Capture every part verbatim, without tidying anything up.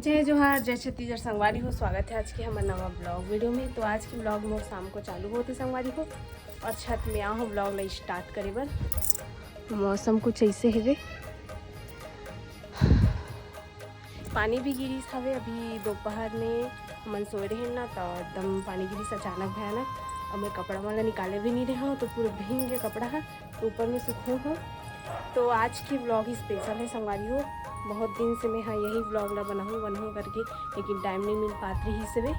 जय जोहार, जय छत्तीसगढ़ संगवारी हो। स्वागत है आज के हमर नवा ब्लॉग वीडियो में। तो आज के ब्लॉग मोर शाम को चालू होत हे संगवारी हो, और छत में आए हों ब्लॉग ला स्टार्ट करे बर। मौसम कुछ ऐसे हवे, पानी भी गिरिस हवे। अभी दोपहर में हमन सोए रहेन ना, तो एकदम पानी गिरिस अचानक भयानक। अब मैं कपड़ा मन ला निकाले भी नहीं रहे हों, तो पूरा भींग गया कपड़ा ह, तो ऊपर में सुखो हों। तो आज के ब्लॉग स्पेशल है संगवारी हो। बहुत दिन से मैं हा यही ब्लॉग ला बनाहूँ बनाहूँ करके, लेकिन टाइम नहीं मिल पात रहिस हवे,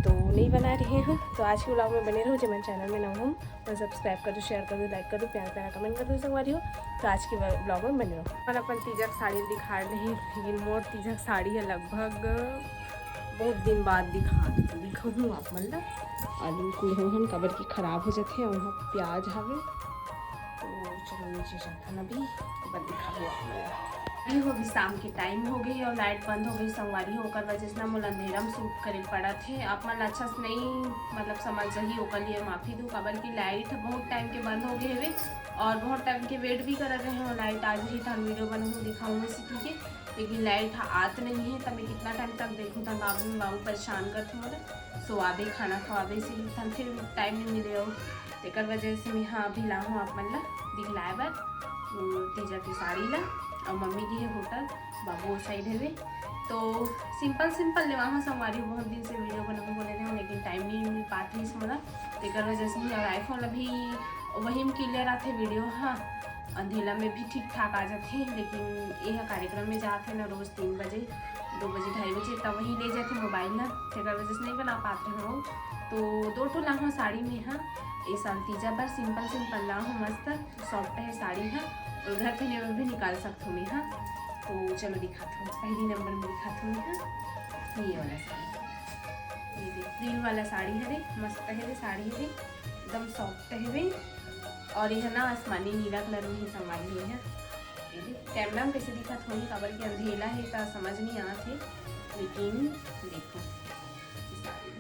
तो नहीं बना रहे हों। तो आज के ब्लॉग में बने रहो, जे मन चैनल में नवा हो, मन सब्सक्राइब कर दो, शेयर कर दो, लाइक कर दो, प्यार प्यारा कमेंट कर दो संगवारी हो। तो आज के ब्लॉग में बने रहो। अपन अपन तीजा के साड़ी दिखा रहे हैं, लेकिन मोर तीजा के साड़ी है लगभग बहुत दिन बाद दिखा, दिखाहूँ आप मन ला। आलू कुल होहन काबर कि खराब हो जाथे, और वहाँ प्याज हवे। तो चलो नीचे जाथन अभी, ओकर बाद दिखाहूँ आप मन ला। ये हो, अभी शाम के टाइम हो गई और लाइट बंद हो गई संगवारी हो, ओकर वजह से ना मोला अंधेरा में शूट करे पड़त हे। आप मन ला अच्छा से नहीं मतलब समझ जाही, ओकर लिए माफी दू, काबर कि लाइट बहुत टाइम के बंद हो गए हवे और बहुत टाइम के वेट भी करत रहे हो, लाइट आ जाही त हम वीडियो बनाहूँ, दिखाहूँ इसी के, लेकिन लाइट आत नहीं है। त मैं कितना टाइम तक देखूँ, त बाबू बाबू परेशान करथे मोला, सोआबे, खाना खवाबे, इसी त फिर टाइम नहीं मिले हो। तेकर वजह से मैं हा अभी लाहूँ आप मन ला दिखलाए बर, उम, तीजा के साड़ी ला। और मम्मी गे हे होटल, बाबू ओ साइड हवे। तो सिंपल सिंपल लेवाहूँ संगवारी हो, बहुत दिन से वीडियो बनाहूँ बोले रहे हों, लेकिन टाइम नहीं मिल पात रहिस मोला, तेकर वजह से नहीं। और आईफोन अभी वही में क्लियर आथे वीडियो, हाँ, अंधेला में भी ठीक ठाक आ जाथे, लेकिन ये हा कार्यक्रम में जात हे ना रोज तीन बजे, दो बजे, ढाई बजे, तब वही ले जाथे मोबाइल ला, तेकर वजह से नहीं बना पात रहे हों। तो दो ठो लाहूँ साड़ी में हा, ए साल तीजा बर सिंपल सिंपल लाहूँ, मस्त सॉफ्ट है साड़ी हा, और घर पहने बर भी निकाल सकथों मैं हा। तो चलो दिखाथों, पहली नंबर में दिखाथों मैं हा, ये वाला साड़ी, ये देख, प्रिल वाला साड़ी हरे, मस्त हरे साड़ी हरे, एकदम सॉफ्ट हवे, और ये ना आसमानी नीला कलर में ही संगवारी हो है। ये देख, कैमरा में कैसे दिखत होही, काबर कि अंधेला है त समझ नहीं आत हे, लेकिन देखो, ये साड़ी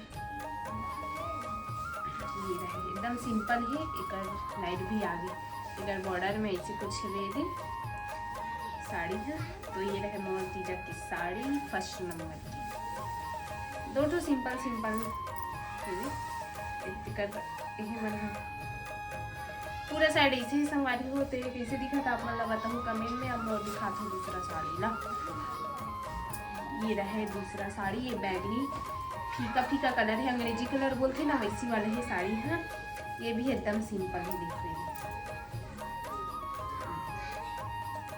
ये रहे, एकदम सिंपल है, एकर लाइट भी आगे, एकर बॉर्डर में ऐसे कुछ हवे दे साड़ी है। तो ये रहे मोर तीजा के साड़ी फर्स्ट नंबर की, दो ठो सिंपल सिंपल हवे। एकर यही मन ह पूरा साइड ऐसे ही संगवारी हो, ते कैसे दिखत आप मन ला बताहूँ कमेंट में। अब मोर दिखात हूँ दूसरा साड़ी ला, ये रहे दूसरा साड़ी, ये बैगनी फीका फीका कलर है, अंग्रेजी कलर बोलथे ना, वैसी वाला है साड़ी है। ये भी एकदम सिंपल है, देखो ये,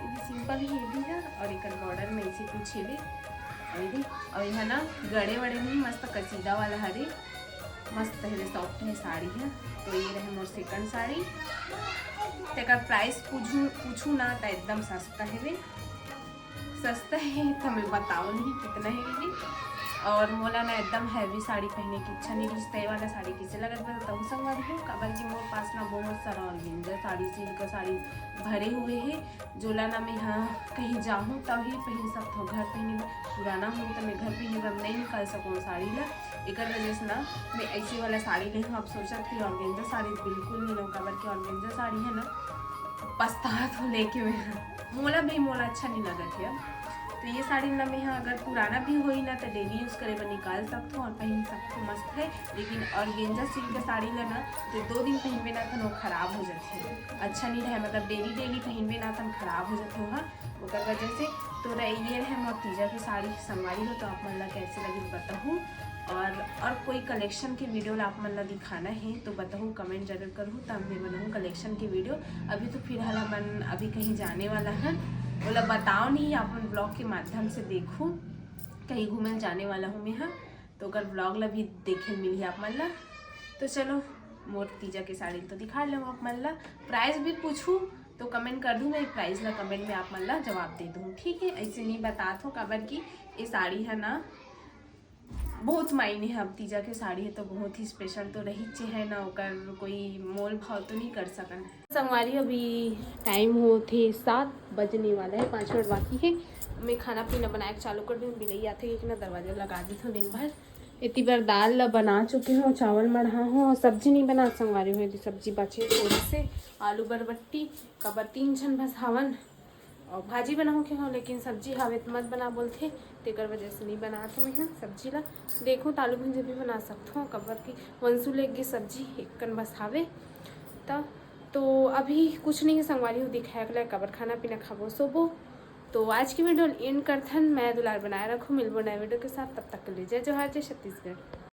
ये भी सिंपल ही, ये भी है। और एक बॉर्डर में ऐसे कुछ है, और ये, और यह ना गड़े वड़े नहीं, मस्त कसीदा वाला हरे, मस्त है, सॉफ्ट है साड़ी है। तो ये रहे मोर सेकंड साड़ी। तेकर प्राइस पूछू पूछू ना, त एकदम सस्ता है वे। सस्ता है तो मैं बताओ नहीं कितना है ये। और मोला ना एकदम हैवी साड़ी पहने की इच्छा नहीं रहिस, तय वाला साड़ी कैसे लगत बताऊँ संगवारी हो, काबर कि मोर पास ना बहुत सारा ऑर्गेन्जा साड़ी, सिल्क साड़ी भरे हुए है, जोला ना मैं हाँ कहीं जाहूँ तभी पहन सकथों, घर पहने बर पुराना हो तो मैं घर पहने बर नहीं निकाल सकूँ साड़ी ला। एकर वजह से ना मैं ऐसे वाला साड़ी ले हूँ। अब सोचत कि ऑर्गेन्जा साड़ी बिल्कुल नहीं लो, काबर कि ऑर्गेन्जा साड़ी है ना पछतात हो लेके मैं, मोला भी मोला अच्छा नहीं लगत है। अब तो ये साड़ी ना मैं हाँ अगर पुराना भी होई ना तो डेली यूज करे बर निकाल सकथों और पहन सकथों, मस्त है। लेकिन ऑर्गेन्जा सिल्क के साड़ी ला ना तो दो दिन पहनबे ना तो वो खराब हो जाथे, अच्छा नहीं रहे, मतलब डेली डेली पहनबे ना तो खराब हो जाथे वहाँ, ओकर वजह से। तो रह, ये रहे मोर तीजा के साड़ी संगवारी हो, तो आप मन ला कैसे लगिस बताहू। और, और कोई कलेक्शन के वीडियो ला आप मन ला दिखाना है तो बताहू, कमेंट जरूर करहू, तब मैं बनाहूँ कलेक्शन के वीडियो। अभी तो फिलहाल हमन अभी कहीं जाने वाला है, ओला बताओ नहीं, आप मन ब्लॉग के माध्यम से देखू, कहीं घूमे जाने वाला हूँ मैं हाँ, तो ओकर ब्लॉग ला भी देखे मिली आप मन ला। तो चलो, मोर तीजा के साड़ी तो दिखा लो आप मन ला, प्राइस भी पूछू तो कमेंट कर दूँ, मैं प्राइस ला कमेंट में आप मन ला जवाब दे दूँ, ठीक है। ऐसे नहीं बतात हो, काबर कि ये साड़ी है ना बहुत मायने है। अब तीजा के साड़ी है तो बहुत ही स्पेशल तो रहिच है ना, ओकर कोई मोल भाव तो नहीं कर सकन। संगवारी, अभी टाइम होत हे सात बजने वाला है, पाँच मिनट बाकी है। मैं खाना पीना बनाए के चालू कर दूँ, बिलई आथे कि ना दरवाजा लगा देथों दिन भर। एती बर दाल ला बना चुके हूँ, चावल मढ़ा हूँ और सब्जी नहीं बना संगवारी हूँ, यदि सब्जी बचे थोड़े से आलू बरबट्टी काबर तीन झन बस हवन और भाजी बनाहूँ के हूँ, लेकिन सब्जी हवे त मत बना बोलथे, तेकर वजह से नहीं बनात हूँ मैं ह सब्जी ला। देखो, त आलू भुंजिया भी बना सकत हूँ, काबर कि वंशु ले गे सब्जी एक कन बस हावे। त तो अभी कुछ नहीं है संगवारी हो दिखाए के लायक, काबर खाना पीना खाबो, सोबो। तो आज की वीडियो एंड करथन। मैं दुलार बनाए रखो, मिलबो नए वीडियो के साथ। तब तक के लिए जय जोहार, जय छत्तीसगढ़।